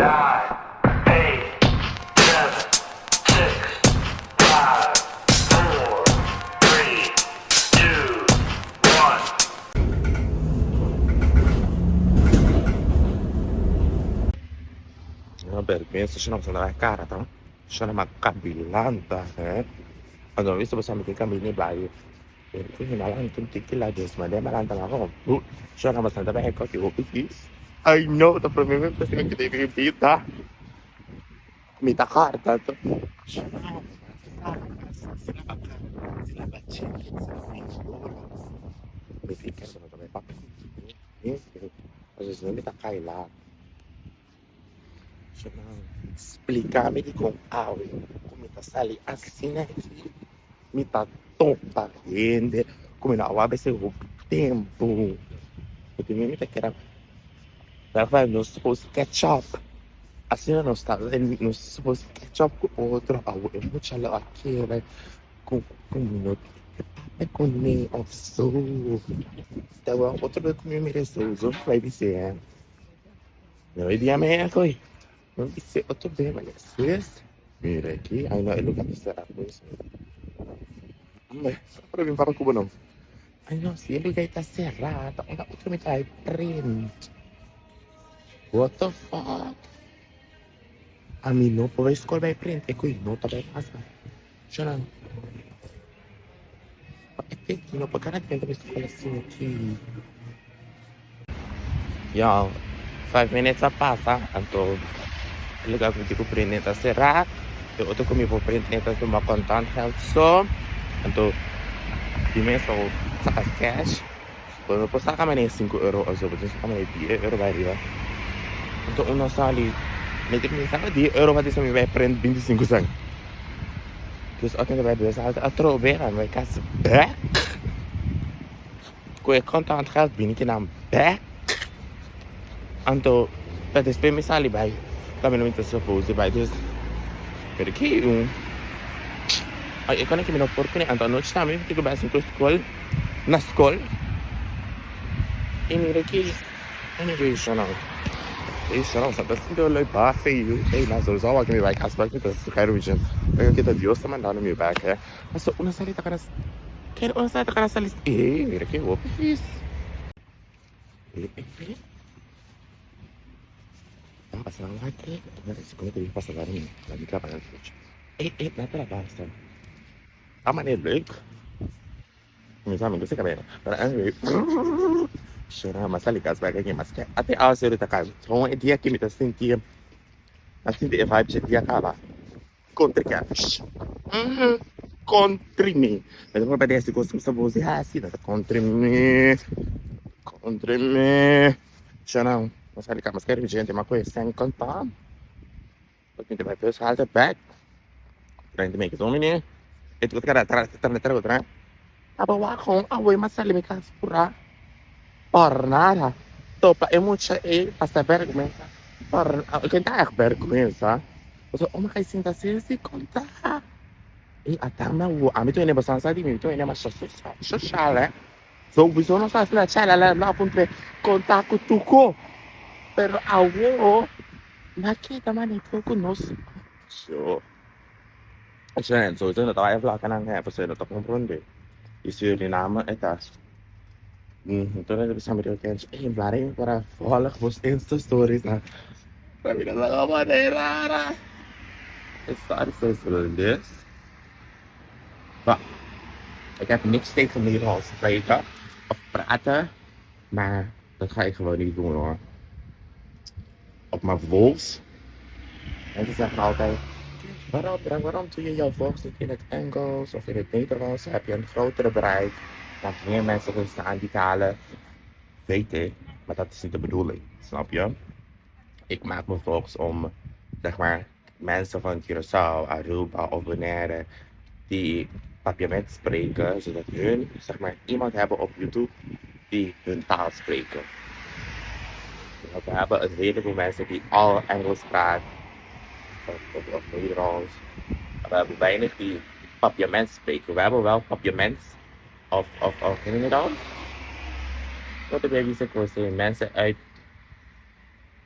Nine, eight, seven, six, five, four, three, two, one. No bergüenza shona boso na cara ta shona ma kabilanta eh cuando mi visto boso mi tin camina e bario bergüenza mi a lanta un tiki la des mane mi a lanta mi a como shona boso ta bay koki hopi fis ay no ta prome bes cu den mi bida mi ta corda shona mi ta cay laat. Splika mi dikon awe ku mi ta sali asina aki, mi ta topa hende ku mi no a wak esei hopi tempu. Porque mi ta kere a nos suppose catch up, asina nos ta nos suppose catch up ku otro awe e mucha lo a kere ku mi no tin papia kuné of so. Tawa otro bes ku mi mira esei, bai bis'é. Hoy dia me estoy. No dice otro día me después. Mira aquí, ay no, el lugar está pues. Hombre, pero bien para Cuba no. Ay no, si el lugar está cerrado, una otra mitad de print. What the fuck? A mí no puedo escoger bij print, ik weet no tabay pasa. Shonan. E no por gana tenta escola asina aki. Yo, 5 minutes a pasa, anto e lugar ku mi tin ku prende ta será, e otro ku mi por prende ta tuma kontant geld so, anto di mes pa bo saka cash, bo no por saka manera 5 euro of so, bo tin saka manera 10 euro bai riba. Anto uno a sali, mi tin saka 10 euro pa disa mi bai prende 25 cent. Dus ora mi bai bes alto atrobe, mi bai kas bek. Ku e kontant geld bini kinan bek. Anto ta despues mi sali bai kaminda mi ta suppose di bai. Dus pero ki un e kona ki mi no por kune. Anto anochi tambe mi tin ku bai haci un skol na skol. I mira ki anyway shonau. Ey shonau sa ta sinti oloi bafe yu. Ey na sowieso awor ki mi bai kas bek mi ta sukari weekend. Oiga kita Dios ta mandando mi bek he. Paso una sali ta kana Kere una sali ta kana sali Ey mira ke hopi vis. Ey ey ey. Ta pasa nan wak e. Komo ta pasa nan mi. La mi trapa nan. Ey ey na trapa sa. Ta manera leuk. Mi sa mi gusta cabello. Pero anyway. Shora mas sali cas bek aki mas ke ate awaseru ta kai. Gewoon e dia ki mi ta sinti a sinti e vibe dje dia kaba. Kontra cash. Mhm. Kontra mi. Mi ta por desi kos ku mi sa bosi hasi. Ta kontra mi. Kontra mi. Shora mas sali cas mas kere gente mas koe sen konta. Mi ta bai bus halte bek. Trying to make it meneer. E tu tra tra tra tra tra. Aba wak gewoon awe ma sali mi kas pura. Por nada. Topa e mucha e pasa vergüenza. Por ken ta echt vergüenza. Paso oma kai sinta sesi konta. E atama wo ami to ene basansa di mi to ene masha social eh. Sowieso nos a hasi la la la puntre konta ku tuko. Pero awo Ma keda manera ku nos so sowieso no ta bai vlog nan he pasobra no ta komprondé i Suriname e ta tur hende bisa mi ey blari mi por a volg bos insta stories nan pero mi no sa komo manera sorry Hulandes ik heb niks tegen Nederlands spreken of praten maar dat ga ik gewoon niet doen hoor. Op mijn vlogs. Mensen zeggen altijd, waarom, waarom doe je jouw vlogs niet in het Engels of in het Nederlands? Dan heb je een grotere bereik. Dat meer mensen verstaan die talen. Weet ik, maar dat is niet de bedoeling, snap je? Ik maak mijn vlogs om, zeg maar, mensen van Curaçao, Aruba of Bonaire die Papiaments spreken, zodat hun, zeg maar, iemand hebben op YouTube die hun taal spreken. Want we hebben een heleboel mensen die al Engels praten of, of, of Nederlands. Maar we hebben weinig die Papiaments spreken. We hebben wel Papiaments of, of, of hoe noem je dat? Wat de baby zeggen, mensen uit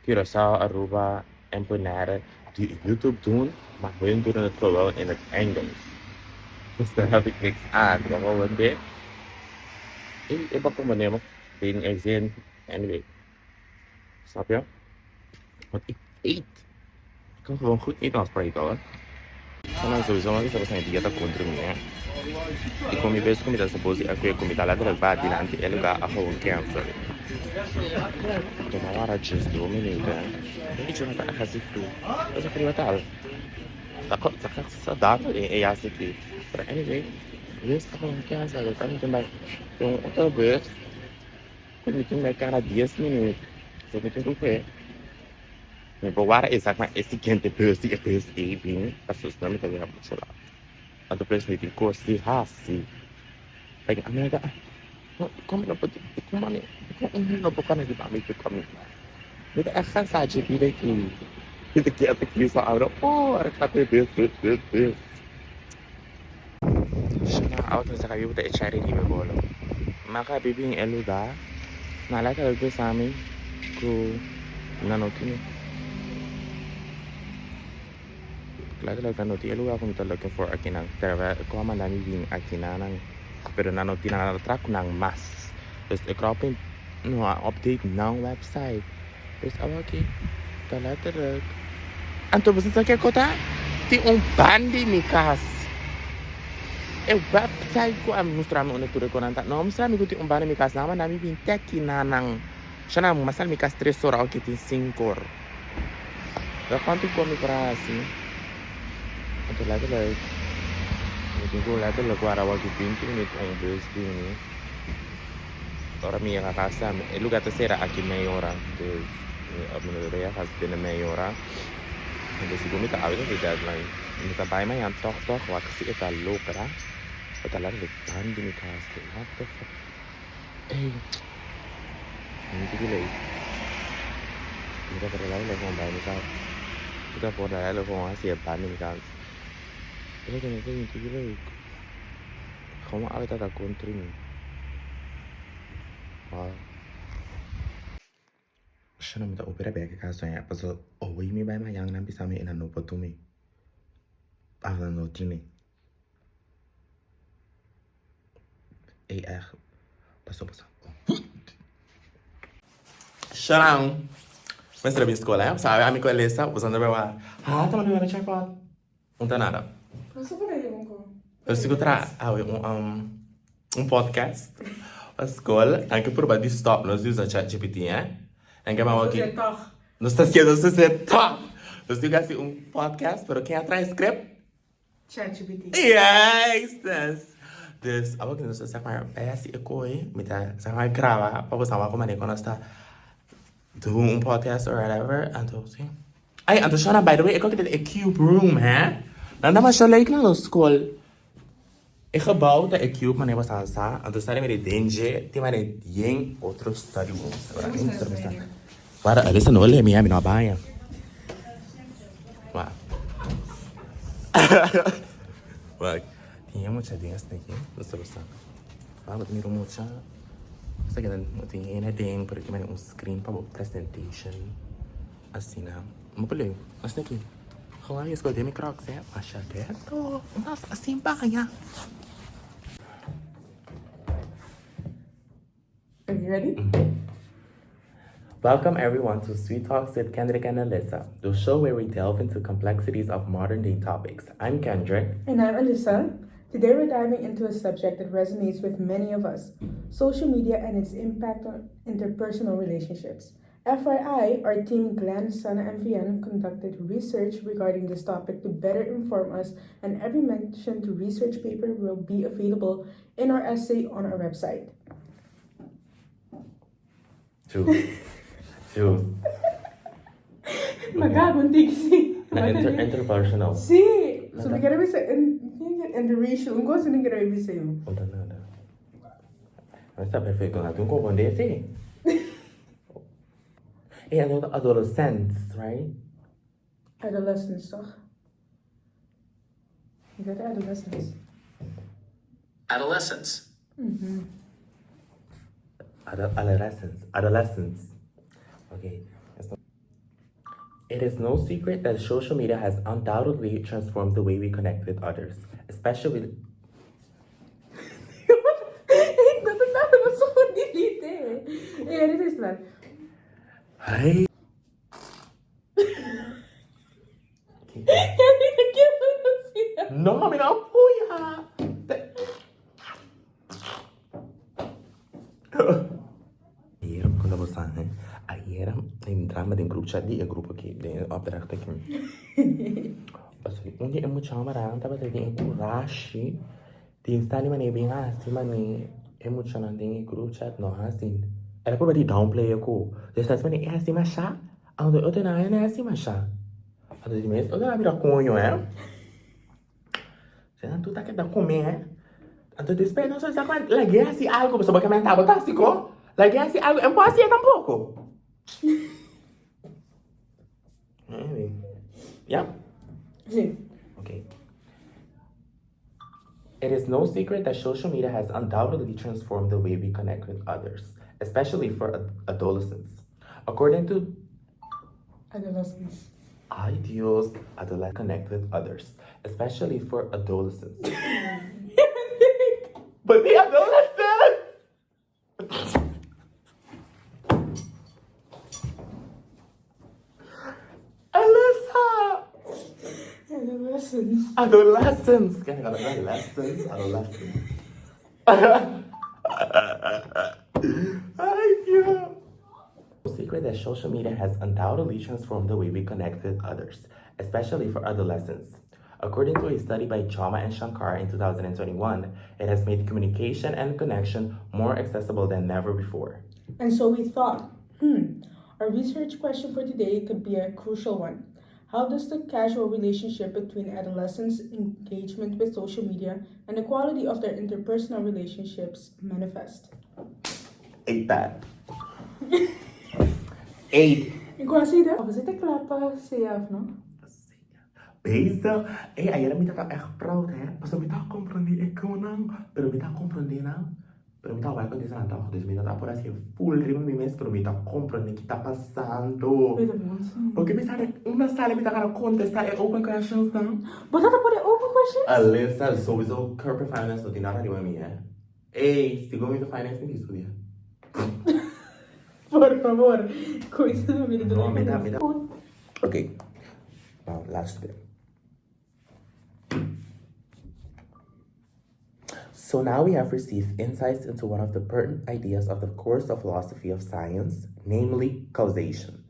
Curaçao, Aruba. Ambtenaren die YouTube doen, maar hun doen het gewoon in het Engels. Dus daar heb ik niks aan. Waarom dit? Ik pak hem nemen. Den e zin. Anyway. Snap je? Want ik weet. Ik kan gewoon goed Nederlands spreken hoor. Sana sowieso maar bisa basta dia ta contra mi, hè. I kon mi bes ku mi ta suppose di a kue ku mi ta letterlijk ba dilanti e lugar a gewoon cancel. Tuma wara djes dos minuten. E Jonathan a hasi frio. Esa frio tal. Ta ko ta sa dato den e yas aki. Pero anyway, bes a gewoon cancel. Ta mi tin bai un otro bus ku mi tin bai kada dies minuut. So mi tin ku kue. Mi por wara e sak ma e siguiente bus di e bus ei bin pasobra si no mi ta yega mucho lat. Anto por eso mi tin kos di hasi. Like ami ta no kon mi no por kon mami kon un hende no por kòrda riba mi ku kaminda. Mi ta ègt kansa dje bida aki. Mi ta kier ta kisa awor por kate des des des des. Shina awor ta saka bibu ta e chari riba e bolo. Maka bibi in e lugar na lata lo bisa mi ku nan no tini. Letterlijk nan no tin e lugar ku mi ta looking for akinan. Terwijl e kòman nan mi bin akinanan pero nan no tin nan a traha ku nan mas. Dus e kròp no a update nan website. Dus awaki ta letterlijk. Anto bo sa kiko ta? Tin un bandi mi kas. E website ku a mustra mi unda tur e konan ta. No a mustra mi ku tin un bandi mi kas. Nan a manda mi bin te akinanan. Sha nan a sali mi kas tres ora awaki tin sinku or. Sa kuantu ku mi por a hasi? Anto letterlijk mi tin ku letterlijk wara awaki binti minüt un bus bini. Ora mi yega kas tambe e lugar ta sera aki mei ora dus mi no ta yega kas binnen mei ora. Entonces segun mi ta out of the deadline mi ta bai mañan tog tog wak si e ta logra e ta letterlijk ban di mi kas what the fuck ey mi tin ki lei mi ta por letterlijk gewoon bai mi kas mi ta por letterlijk gewoon hasi e ban di mi kas e ta tin ki lei. Como awe ta ta contra mi. Wow. Shana mi ta opera bek ka soña paso owi mi bai mañan nan bisa mi ena no por tumi. Of nan no tini. Ey echt. Paso paso. Shana. Mester a bin school eh. Sabe ami ku Elisa. Boso anda bai wak. Ha ta manda mi tripod. Un ta nada. No sa por ahí un ko. Nos tin ku traha awe un um un podcast pa skol. Nan ke purba di stop nos di usa ChatGPT eh. Nan ke bawa Nos ki ta tog. Nos ta siendo nos ta siendo tog. Nos tin ku hasi un podcast pero ken a traha e script? ChatGPT. Yes! Dus awo ki nos ta sa maar bai hasi e koi mi ta sa maar graba pa bo sa wak manera ku nos ta Doen un podcast or whatever anto si. Ay anto Shona by the way e koki den e cube room he. Nan ta masha leuk na nos school. E gebouw ta e cube manera bo sa sa anto sa den den dje tin manera yen otro study rooms. Wara Alisa no lei mi mi no a baña. Wak. Wak. Tin yen mucha den esaki. Nos ta bisa. Wak bo ta mira un mucha. Esaki nan no tin hende aden pero tin manera un screen pa bo presentation asina. Bo por leu esaki. Gewoon a escoge mi crocs eh. Masha deto. Mas asin baña. Are you ready? Welcome everyone to Sweet Talks with Kendrick and Alyssa, the show where we delve into complexities of modern day topics. I'm Kendrick. And I'm Alyssa. Today we're diving into a subject that resonates with many of us social media and its impact on interpersonal relationships. FYI, our team Glenn, Sana, and Vian conducted research regarding this topic to better inform us, and every mentioned research paper will be available in our essay on our website. True. True. Magago, hindi kasi. Na inter interpersonal. Si! So, mi quiero bisa, interracial. Un cosa ni quiero bisa yun. Punta nada. No está perfecto. Na tu comprende sí. Hey, and adolescents, right? Adolescence, toch? Ik weet adolescence. Adolescence. Adolescence. Adolescence. Oké. It is no secret that social media has undoubtedly transformed the way we connect with others, especially with. Hey. No, mi no a puya. Ayera mi konta boso he, ayera mi entraba den group chat di e grupo aki, den e opdracht aki. Pasobra un di e muchanan tabata den e kurashi di sta di manera bin hasi mane e muchanan den e group chat no hasi. El a purba di downplay e ku, dus ta hasi mane e hasi masha, anto e otro nan e no hasi masha. Anto di mes otro nan a bira koño he. Nan tur ta keda come eh. Anto despues nos a sa cu lag'e haci algo pasobra bo ke menta bo ta haci ko. Lag'e haci algo en por haci'e tampoco. Anyway. Ya? Si. Okay. It is no secret that social media has undoubtedly transformed the way we connect with others, especially for adolescents. According to Adolescents. Ay Dios, adole connect with others, especially for adolescents. But the adolescents! Alyssa! Adolescents. Adolescents! Adolescents, adolescents. Ay Dios! Secret that social media has undoubtedly transformed the way we connect with others, especially for adolescents. According to a study by Chama and Shankar in 2021, it has made communication and connection more accessible than never before. And so we thought, our research question for today could be a crucial one. How does the casual relationship between adolescents' engagement with social media and the quality of their interpersonal relationships manifest? Ate that. Ate. Ik was hier, of is het klappen? CF, no? Bezig. Ey, ayera mi tata echt proud, hè. Pasobra mi ta comprende e konan, pero mi ta comprende nan. Pero mi ta wak di esnan toch, dus mi no ta por hasi full riba mi mes, pero mi ta comprende ki ta pasando. Mi ta bon si. Porque mi sa de una sala mi ta gana contesta e open questions nan. Bo ta ta pone open questions? Alyssa, sowieso corporate finance no tin nada riba mi, hè. Ey, segun mi ta finance mi tin studia. Por favor, coisa no mi ta No, mi ta, mi ta. Ok, nou, luister. So now we have received insights into one of the pertinent ideas of the course of philosophy of science, namely causation.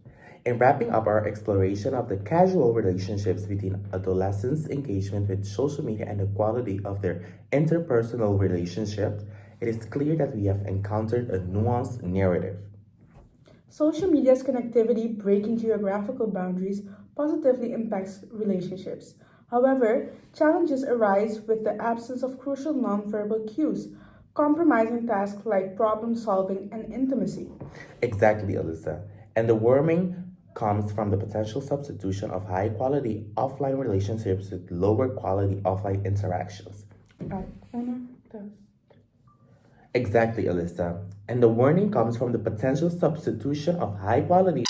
In wrapping up our exploration of the casual relationships between adolescents' engagement with social media and the quality of their interpersonal relationships, it is clear that we have encountered a nuanced narrative. Social media's connectivity, breaking geographical boundaries, positively impacts relationships. However, challenges arise with the absence of crucial nonverbal cues, compromising tasks like problem solving and intimacy. Exactly, Alyssa. And the warming comes from the potential substitution of high quality offline relationships with lower quality offline interactions. Right. Uno, dos. Exactly, Alyssa. And the warning comes from the potential substitution of high quality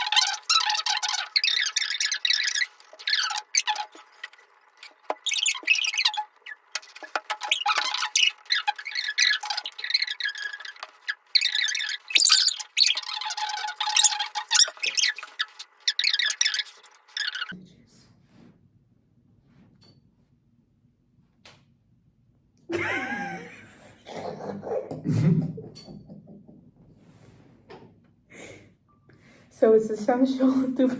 So it's essential to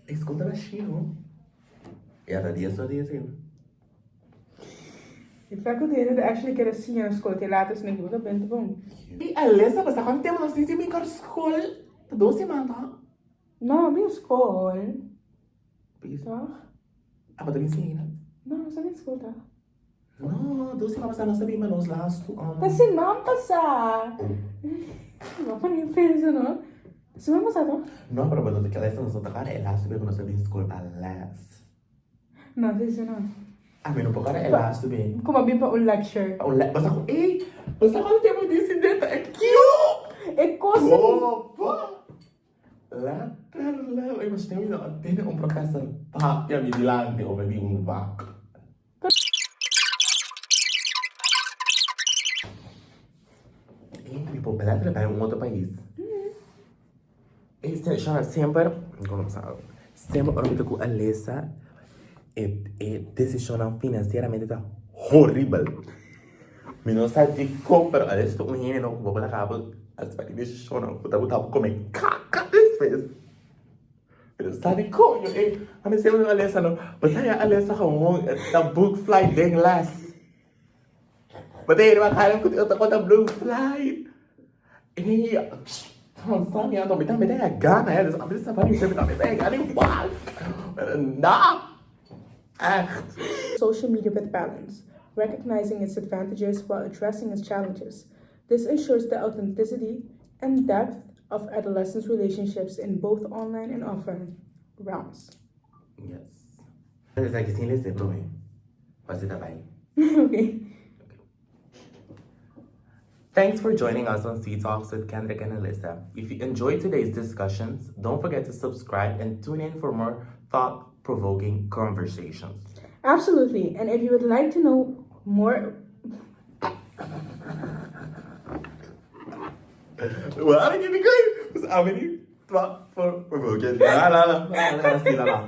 E skol ta na shino. Ya ta dia so dia si. E faculty hende ta actually kere siña na skol te later si no ekiboka bento bon. Ey Alyssa basta cuanto tempo nos tin sin bin kor skol? Ta dos siman toh? No, bin skol. Toch? Abo ta bin siña aina? No, nos ta bin skol toh. No, dos siman pasa nos ta bin pa nos lastu Ta siman pasa. Bo pone pensa no. Siman pasa toh? No, pero bo no ta keda esta nos no ta kara e lastu bia ku nos ta bin skol pa les. No, si si no. Ami no por kòrda e lastu be. Ku m'a bin pa un lecture. Pa un le, bo sa ku ey, bo sa kuantu tempu di insidente e cute! E kos ei. Bobo! Letterlijk, ik was nu nog tene un professor papia mi dilanti over di un vak. Ey, mi por letterlijk bai un otro pais. Ey, Shana, semper, semper ora mi ta ku Alessa, e e desishonnan finansieramente ta horibel. Mi no sa dikon, pero Alessa ta un hende no ku bo por laga bo hasi pa di desishonnan ku ta bo ta kome kaka despues. Mi no sa dikon yo ey, ami semper ku Alessa no, bo ta haña Alessa gewoon ta book flight den les. Bo ta hende wak ku ta konta blue flight. Ey, cansa mi anto, mi tambe ta haya gana eh, dus ami ta stapa mi tambe ta haya gana igual. No! Echt. Social media with balance, recognizing its advantages while addressing its challenges. This ensures the authenticity and depth of adolescents' relationships in both online and offline realms. Yes. Esaki sin lesa e prome. Wasi ta bai. Okay. Thanks for joining us on Sea Talks with Kendrick and Alyssa. If you enjoyed today's discussions, don't forget to subscribe and tune in for more thought-provoking conversations. Absolutely. And if you would like to know more Waarom je niet Thought-provoking. La la la la la la la.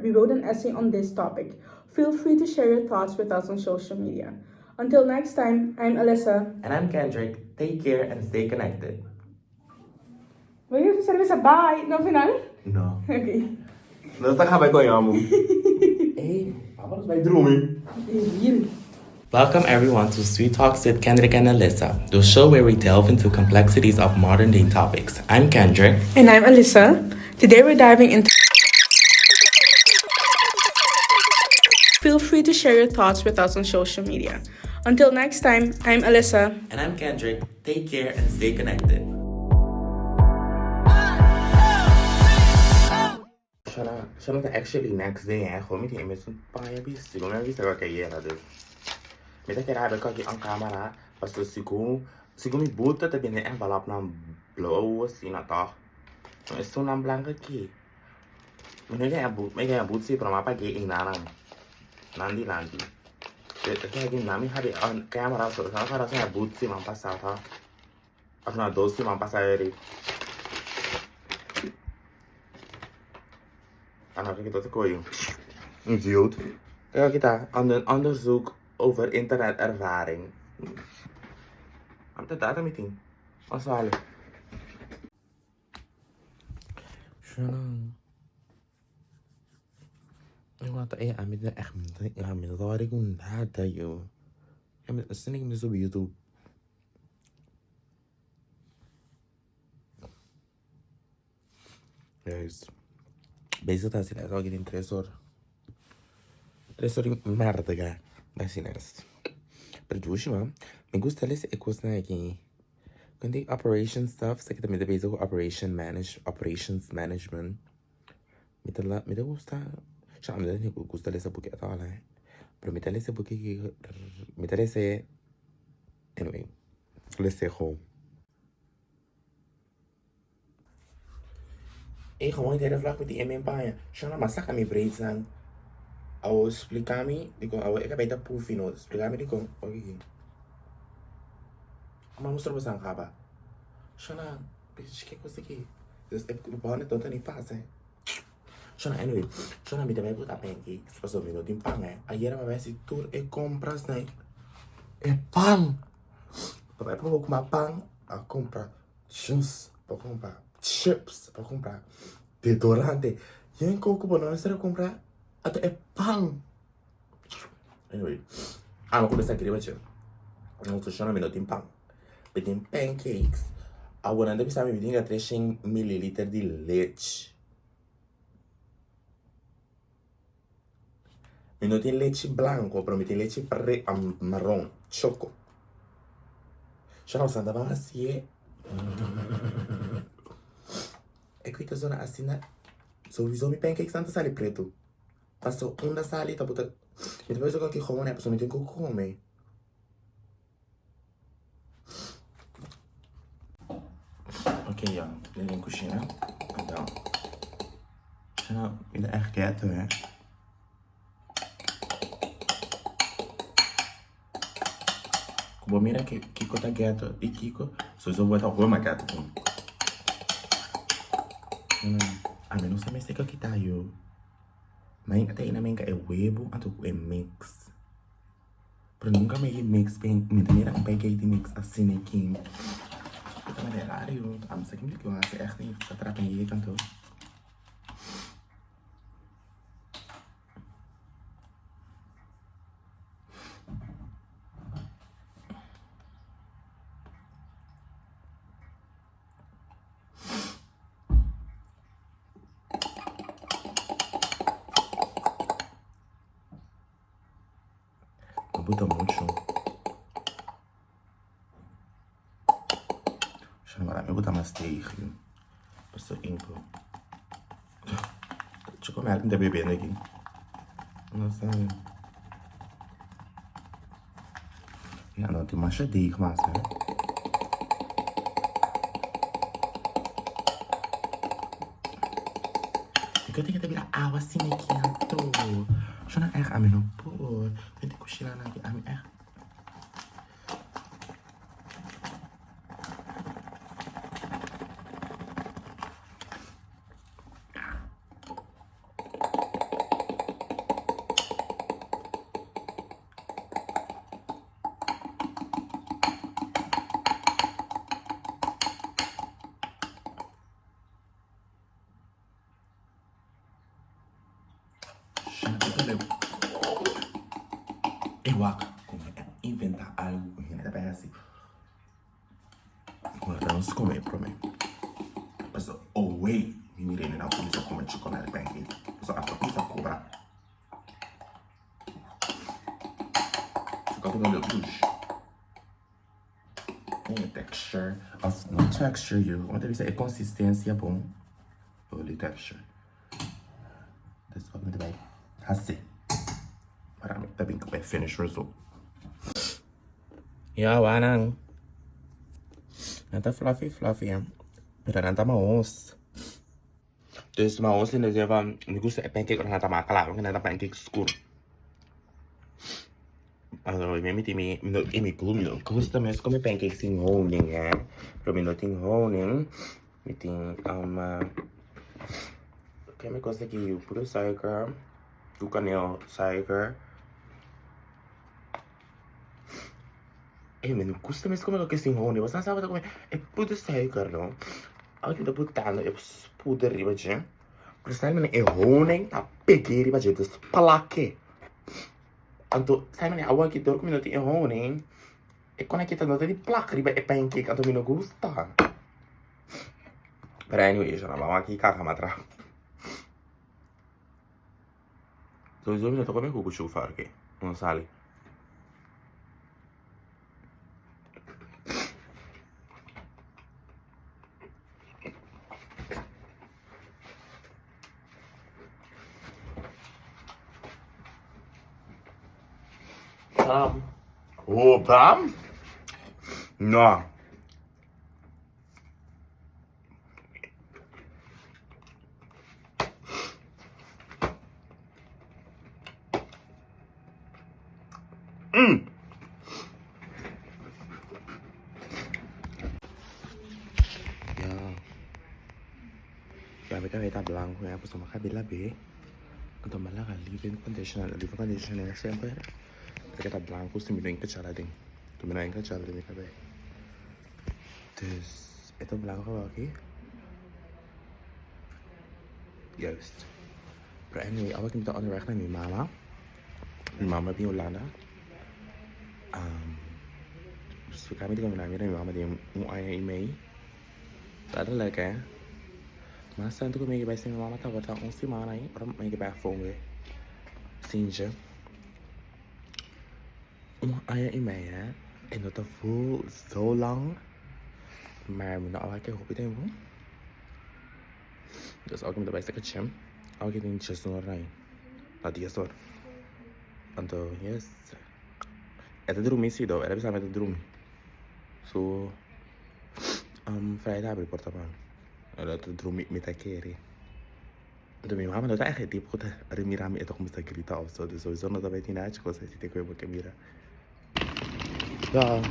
We wrote an essay on this topic. Feel free to share your thoughts with us on social media. Until next time, I'm Alyssa. And I'm Kendrick. Take care and stay connected. Wil je service bye no final? No. Okay. Nos ta kaba ku amo. Hey, vámonos bai drumi. Hier. Welcome everyone to Sweet Talks with Kendrick and Alyssa, the show where we delve into complexities of modern day topics. I'm Kendrick. And I'm Alyssa. Today we're diving into. Feel free to share your thoughts with us on social media. Until next time, I'm Alyssa. And I'm Kendrick. Take care and stay connected. Shana, Shana ta actually next day eh, gewoon mi tin e mesun paña bisti, mi a bisa ku ayera dus. Mi ta kere habi kòki on camera, pasobra segun, segun mi buta ta bini envelopnan blou asina tòg. No esunnan blanco aki. Mi no gana but, mi gana but si, pero mi a pag'é einanan, nan dilanti. Esaki nan mi habi on camera, so esaki ora si a but siman pasá tòg. Of no, dos siman pasá eri. Ah, kijk dat ik hoor. Idioot. Kijk daar, een onderzoek over internetervaring. Am ta data meeting. Osale. Shannon. Ik wou eh, ami echt, ami ta wari ku nada, yo. Ami, asina ik mi subi YouTube. Juist. Bezig ta asina, esaki tin tres or. Tres or y mardiga. Asina es. Pero dushi man. Mi gusta lesa e kosnan aki. Con di operation stuff, sa ki ta mi ta bezig ku operation manage, operations management. Mi ta la, mi ta gusta, sha mi ta gusta lesa buki at all eh. Pero mi ta lesa buki ki, mi ta lesa e, anyway, lesa e gewoon. Ey gewoon derde vlak mi tin e men paña. Shona m'a saka mi braidsnan. Awo splika mi dikon awo e kabei ta pufi no. Splika mi dikon oki ki. M'a mustra boso nan kaba. Shona bitch ke kos aki. Dus e bònde no ta ni fásil. Shona anyway shona mi ta bai buta pancakes pasobra mi no tin pan eh. Ayera mi a bai hasi tur e komprasnan e pan. Pa bai proba kuma pan a kumpra juice, pa kumpra chips, pa kumpra deodorante. Yen koko bo no mester a kumpra ata e pan. Anyway, amo kuminsá griba che. Nos shona mi no tin pan. Mi tin pancakes. Awor nan ta bisa mi mi tin 300 mililiter di lech. Mi no tin lechi blanco, pero mi tin lechi pre marron, choco. Shona boso nan ta ban hasié. E kuita zona asina. Souiso mi pancakes nan ta sali pretu. Paso unda sali ta buta mi ta bisa ku aki honen pasobra mi tin ku kome. Ok ya, mi den kushina. Anto, mi ta echt ghetto hè. Ku bo mira ke kiko ta ghetto i kiko sowieso bo ta homa ghetto ku Ami no sa mester ke kita yo. Mai a ta ina menka e webu anto ku e mix. Pero nunka mi a mix pen mi ta mira un pancake di mix asina aki. Ta manera raro yo. Ami sa ki mi lo hasi echt niet. Ta trapa yega anto. No buta mucho. Mi gusta mas deeg. Paso inko. Chocomelk mi ta bebiendo aki. No sabi. Ja, no tin masha deeg mas, hè. Ik weet niet, ik heb awa asina aki anto. Shona echt, ami no por. Mi tin kushina nan aki, ami echt. E wak ku mi a inventa algu ku hende ta bay hasi ku no ta nos kome prome. Pasobra owei mi mira hende nan kuminsa kome chocolate pancake. Pasobra a pisa kobra. E texture, of no texture yo, como ta bisa e consistencia bon, oli texture. Dus wat mi ta bai hasi, para mi ta bin ku e finish result. Ya wanan, nan ta fluffy fluffy, pero nan ta mahos. Dus mahos in de zin van, mi gusta e pancake ora nan ta mas kla, nan ta pancake skur. Anto mi miti mi no i mi ku mi no gusta mes come pancake sin honing hè. Pero mi no tin honing. Mi tin um ke mi kos aki puro suiker, ku kaneel suiker. Ey mi no gusta mes come loke sin honing. Boso nan sa bo ta come e puro suiker no. Awor mi ta botando e poeder riba dje. Pero sa e honing ta peg'é riba dje dus plak'é. Anto sa manera awor aki dor ku mi no tin e honing e kon aki ta no ta di plak riba e pancake anto mi no gusta. Pero anyway esho nan bawon aki kaka matra. Sowieso mi no ta kome ku kuchu farke no sali. Bam. Oh, bam? No. Mm. Ja. Ya mi cabey ta blanco ya pasobra mi a cabey labe anto mi a laga leave in conditioner leave in conditioner semper ta keda blanco si mi no hinca chala aden anto mi no hinca chala den mi cabey dus e ta blanco awor aki juist pero anyway awor aki mi ta onderweg na mi mama mi mama a bin Hulanda mi ta mira mi mama den un aña y mei. Ta ta leuk hè. Mas tantu ku mi ke bai sin mi mama tabata un siman ai ora mi ke bai afó un be sinchi un aña i mei hè e no ta voel zo lang maar mi no a wak e hopi tempu. Dus awe mi ta bai saka chem. Awe ke tin 11 or nai. Na 10 or. Anto yes. E ta drumi si do. E ta bisa mi e ta drumi. So um Vrij ta abri porta pa mi. E ta drumi mi ta kere. Anto mi mama no ta echt e tipo ku ta mira mi e ta kuminsá grita of so. Dus sowieso no ta bai tin nada kos así te ku e bo ke mira. Ya.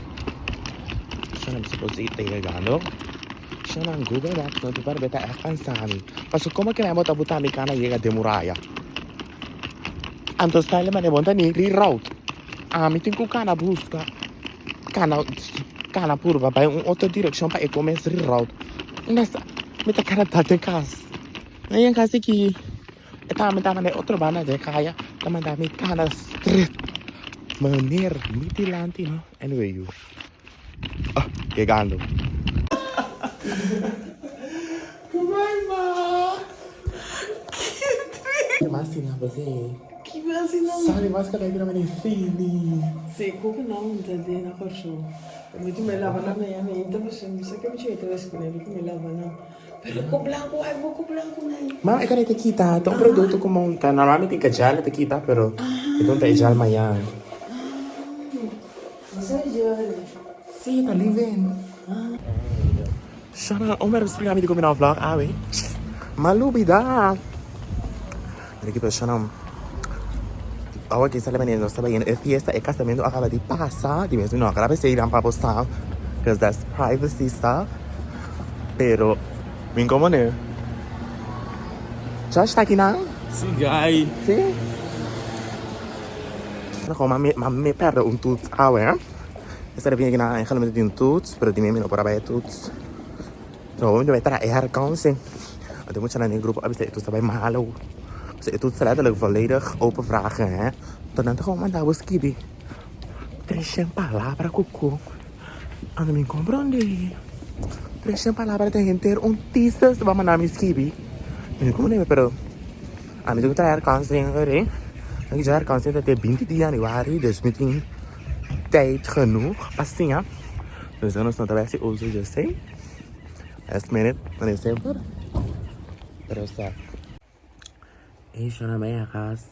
Shana mi suppose ta yegando. Shana Google Maps no ta parbe ta echt cansa mi. Paso como que mi bo ta buta mi cana yega den muraya? Anto style mane bon ta ni reroute. Ami tin cu cana busca cana cana purba bay un otro direccion pa e come es reroute. Nasa mi ta cana dal den cas. Na yen casi ki E ta manda mi otro banda di e kaya, ta manda mi kana straight. Meneer, mi dilanti no. Anyway yu. Ah, yegando. Ke mas tin nan bosé? Ki mas tin nan? Sabi mas ka ta bira mane fini. Si, ku ku nan ta den na Kòrsou. Mi tin me laba nan mañana ainda pasobra mi sa ke mi chega ta wes kuné mi tin me laba nan. Pero ku blanku ay bo ku blanku nan. Mama e kare ta kita ta un produkto ku monta normalmente e gel ta kita pero e ta e gel mayan. Si ta living. Shana un mero splika mi di komi na vlog awe ma lubida. Mira ki persona awe ki sali manera nos ta bayendo e fiesta e casamentu a kaba di pasa di mes mi no a graba esei nan pa bo sa cause that's privacy stuff pero mi como ne Josh ta aki nan? Si guy. Si? Como mi perde un toets awe esta ta bini aki nan eigenlijk mi ta tin un toets pero di mi mi no por a bay e toets. No, mi ta bai traha e herkansing. Want e muchanan den e grupo a bisa e toets ta bai malo. Pasobra e toets ta letterlijk volledig open vragen hè. Anto nan ta gewoon manda bo skibi treshen palabra kuku. Anto mi komprondé. Treshen palabra ta henter un thesis ta bai manda mi skibi. Mi no komprondé pero ami tin ku traha herkansing already. Mi ke herkansing ta te binti di januari dus mi tin tijd genoeg pa siña. Dus nos no ta bai hasi uso dje. Last minute, wanneer semper. Pero sa. E shona bai a cas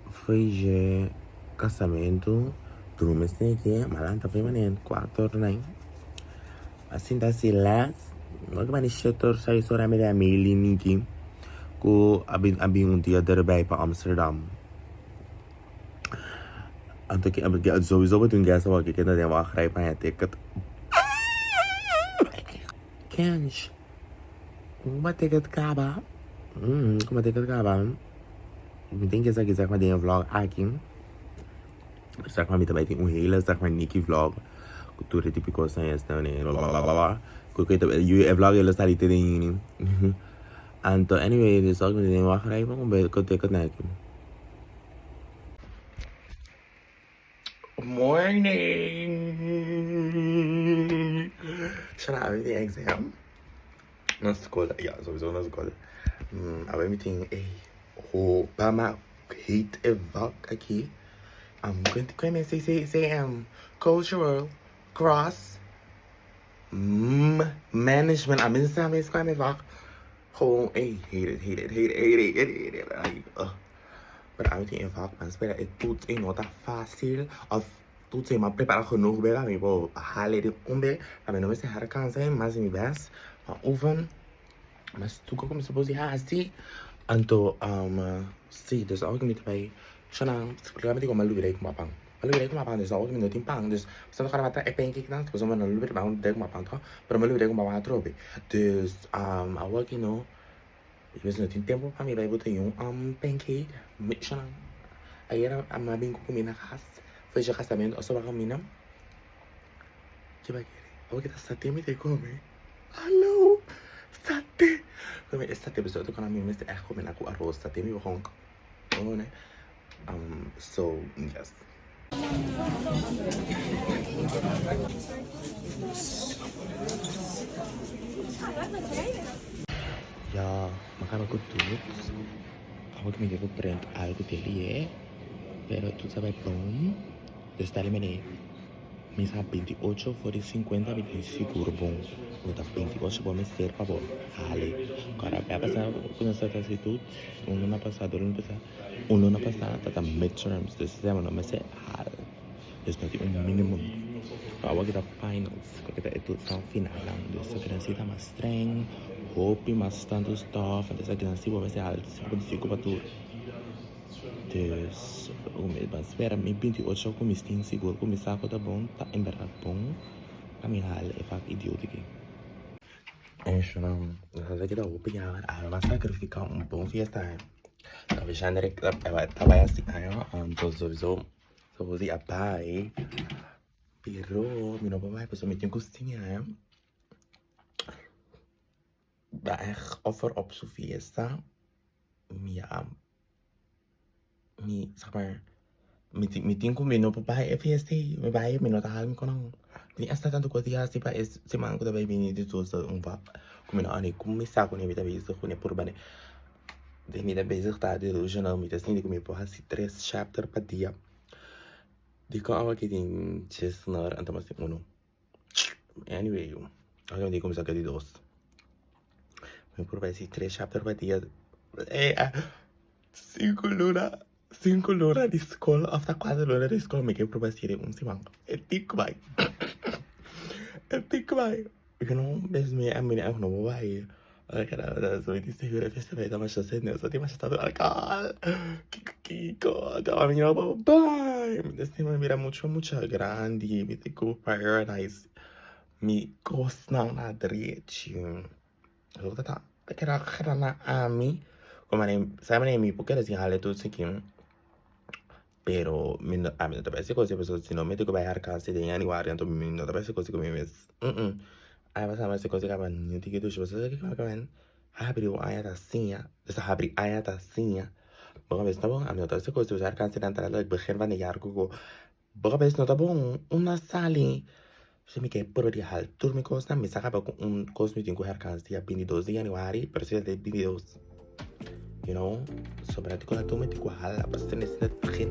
foi je casamento. Drumi seki, malanta foi mané 4 nai. Assim tá si last. No que mani 7 6 ora mi da mili niki. Ku abi abi un dia erbij pa Amsterdam. Anto ke sowieso bo tin guest awor ke keda den wachtrij pa haña ticket. Kensh, kuma ticket kaba? Kuma ticket kaba? Mi tin ke sa kisas den e vlog aki. Zeg maar mi ta bai tin un hele zeg maar Nikki vlog. Ku tur e tipo kosnan esnan e blablabla. Ku ke ta e vlog ei lo sali te den juni. Anto anyway mi sa ku mi den wachtrij pa ku ticket nan aki. Morning! Shana, awe mi tin exam na school. Ja, sowieso na school. Awe mi tin e Obama hate e vak aki. Kwen men say say say cultural cross management. A mi sa mes kwen me vak. Gewoon, ey, hate it, hate it, hate it, hate it, hate it, hate it. Like, ugh. Pero ami tin e vak, man spera e toets ei no ta fácil. Of toets ei ma prepara genoeg be pa mi por hale den un be. Pa mi no mester hard cansa, mi hasi mi best. Ma oefen, ma stuka como suppose di hasi. Anto, si, dus awor mi ta bai shona, solamente cu mi a lubida cu mi a pan. Mi a lubida cu mi a pan, dus awor mi no tin pan. Dus, mi ta tabata e pancake nan, pasobra mi no lubida, mi a lubida cu mi a pan toch, pero mi a lubida cu mi a pan atrobe. Dus, awor ki no. Mi mes no tin tempo pa mi bai bota un pancake. Mi shona ayera mi a bin ku kumina kas for dje kasamentu a soba kumina. Ke bai kere? Awor ke ta sate mi ta kome. Hallo! Sate! Kome e sate pasobra otro kona mi mester ègt kome nan ku aros sate mi bo kon ne. So yes. Ya, mi a kaba ku toets. Awor ku mi tin ku print algu te lie, pero toets a bai bom. Dus dale mene. Mi sa 28 for di 50 mi tin sigur bon ku ta 28 bo mester pa bo hale. Kora bia pasa ku nos ta hasi tur un luna pasa dos luna pasa un luna pasa ta ta midterms dus esei no mester hal dus no tin un minimum. Pero awor ki ta finals ku ta e toetsnan finalnan dus esaki si ta mas streng hopi mas tantu stof entonces esaki si bo mester hal 55 pa tur. Dus mi ban spera mi 28 ku mi stin sigur ku mi sa ku ta bon ta en berdad bon pa mi hal e vak idioot aki. Eshonan nos a keda hopi jammer awe mi a sacrifica un bon fiesta eh. Ta Shandrick ta bai hasi aña anto souiso sobosi a bai pero mi no por bai pasobra mi tin ku siña eh. Da echt offer op su fiesta mi a mi zeg maar mi tin mi tin ku mi no por bai e fiesta ei mi bai mi no ta hala mi ku nan mi a sta tantu kos di hasi pa e siman ku ta bai bini di tur un vak ku mi no a ni kuminsá kuné mi ta bezig kuné purba den mi ta bezig ta delusional mi ta sinti ku mi por hasi tres chapter pa dia dikon awe ki tin djesnor anto mas tin uno. Anyway, awe mi kuminsá ku e di dos. Mi por bai si tres chapter pa dia. Ey, ah, sinku luna, sinku luna di skol òf ta kuater luna di skol mi ke proba si den un siman. E tin ku bai. E tin ku bai. You know, bes mi a mira no por bai. Soy di seguro e fiesta ta masha sende, so tin masha tantu alcohol. Kiko kiko, ta mi no por bai. Mi ta stima mira mucho mucha grandi, mi tin ku prioritize mi kosnan na drechi. So ta ta keda keda na ami, ku manera sa manera mi por keda sin hala tur esaki. Pero mi no, ami no ta bai hasi kos pasobra si no mi tin ku bai harkansi den januari anto mi no ta bai hasi kos ku mi mes. Aña pasá mi a hasi kos kaba niun tiki dushi pasobra sa kiko men habri un aña ta siña, dus habri aña ta siña. Bo kabes ta bon, ami no ta hasi kos pasobra harkansi nan ta like begin van de jaar ku bo kabes no ta bon, un a sali. So mi ke prueba di hal tur mi kosnan, mi sa kaba ku un kos mi tin ku herkans dia 22 di januari, pero si ta 22, you know, so mi ta tin ku mi tin ku hala pa sende sende begin.